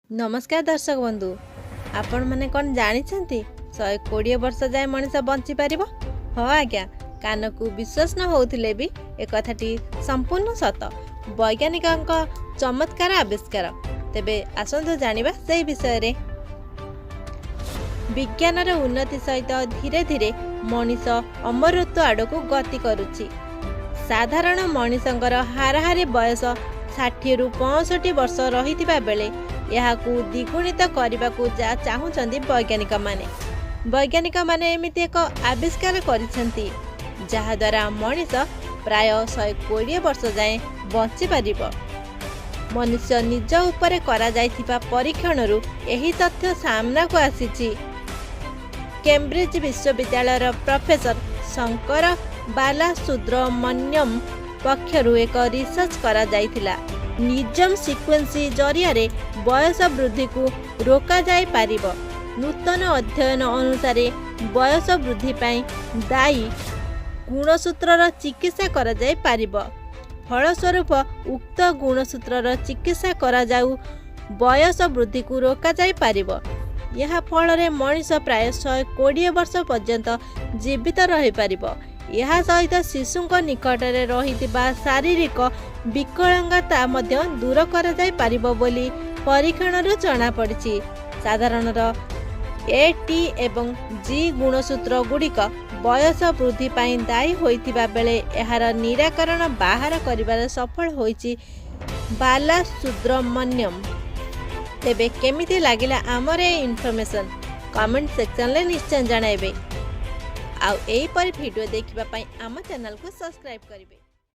ନମସ୍କାର ଦର୍ଶକ ବନ୍ଧୁ, ଆପଣମାନେ କ'ଣ ଜାଣିଛନ୍ତି 120 ବର୍ଷ ଯାଏଁ ମଣିଷ ବଞ୍ଚିପାରିବ? ହଁ ଆଜ୍ଞା, କାନକୁ ବିଶ୍ୱାସ ନ ହେଉଥିଲେ ବି ଏକଥାଟି ସମ୍ପୂର୍ଣ୍ଣ ସତ। ବୈଜ୍ଞାନିକଙ୍କ ଚମତ୍କାର ଆବିଷ୍କାର। ତେବେ ଆସନ୍ତୁ ଜାଣିବା ସେଇ ବିଷୟରେ। ବିଜ୍ଞାନର ଉନ୍ନତି ସହିତ ଧୀରେ ଧୀରେ ମଣିଷ ଅମରତ୍ୱ ଆଡ଼କୁ ଗତି କରୁଛି। ସାଧାରଣ ମଣିଷଙ୍କର ହାରାହାରି ବୟସ 60ରୁ 65 ବର୍ଷ ରହିଥିବା ବେଳେ ଏହାକୁ ଦ୍ୱିଗୁଣିତ କରିବାକୁ ଚାହୁଁଛନ୍ତି ବୈଜ୍ଞାନିକମାନେ। ବୈଜ୍ଞାନିକମାନେ ଏମିତି ଏକ ଆବିଷ୍କାର କରିଛନ୍ତି, ଯାହାଦ୍ୱାରା ମଣିଷ ପ୍ରାୟ 120 ବର୍ଷ ଯାଏଁ ବଞ୍ଚିପାରିବ। ମନୁଷ୍ୟ ନିଜ ଉପରେ କରାଯାଇଥିବା ପରୀକ୍ଷଣରୁ ଏହି ତଥ୍ୟ ସାମ୍ନାକୁ ଆସିଛି। କେମ୍ବ୍ରିଜ ବିଶ୍ୱବିଦ୍ୟାଳୟର ପ୍ରଫେସର ଶଙ୍କର ବାଲାସୁବ୍ରମଣ୍ୟମ ପକ୍ଷରୁ ଏକ ରିସର୍ଚ୍ଚ କରାଯାଇଥିଲା। ଜିନୋମ୍ ସିକ୍ୱେନ୍ସିଂ ଜରିଆରେ ବୟସ ବୃଦ୍ଧିକୁ ରୋକାଯାଇପାରିବ। ନୂତନ ଅଧ୍ୟୟନ ଅନୁସାରେ, ବୟସ ବୃଦ୍ଧି ପାଇଁ ଦାୟୀ ଗୁଣସୂତ୍ରର ଚିକିତ୍ସା କରାଯାଇପାରିବ। ଫଳସ୍ୱରୂପ ଉକ୍ତ ଗୁଣସୂତ୍ରର ଚିକିତ୍ସା କରାଯାଉ ବୟସ ବୃଦ୍ଧିକୁ ରୋକାଯାଇପାରିବ। ଏହା ଫଳରେ ମଣିଷ ପ୍ରାୟ 120 ବର୍ଷ ପର୍ଯ୍ୟନ୍ତ ଜୀବିତ ରହିପାରିବ। ଏହା ସହିତ ଶିଶୁଙ୍କ ନିକଟରେ ରହିଥିବା ଶାରୀରିକ ବିକଳାଙ୍ଗତା ମଧ୍ୟ ଦୂର କରାଯାଇପାରିବ ବୋଲି ପରୀକ୍ଷଣରୁ ଜଣାପଡ଼ିଛି। ସାଧାରଣତଃ ଏ, ଟି ଏବଂ ଜି ଗୁଣସୂତ୍ର ଗୁଡ଼ିକ ବୟସ ବୃଦ୍ଧି ପାଇଁ ଦାୟୀ ହୋଇଥିବା ବେଳେ ଏହାର ନିରାକରଣ ବାହାର କରିବାରେ ସଫଳ ହୋଇଛି ବାଲାସୁବ୍ରମଣ୍ୟମ। ତେବେ କେମିତି ଲାଗିଲା ଆମର ଏ ଇନଫର୍ମେସନ୍, କମେଣ୍ଟ ସେକ୍ସନରେ ନିଶ୍ଚୟ ଜଣାଇବେ। ଆଉ ଏହିପରି ଭିଡ଼ିଓ ଦେଖିବା ପାଇଁ ଆମ ଚ୍ୟାନେଲକୁ ସବସ୍କ୍ରାଇବ୍ କରିବେ।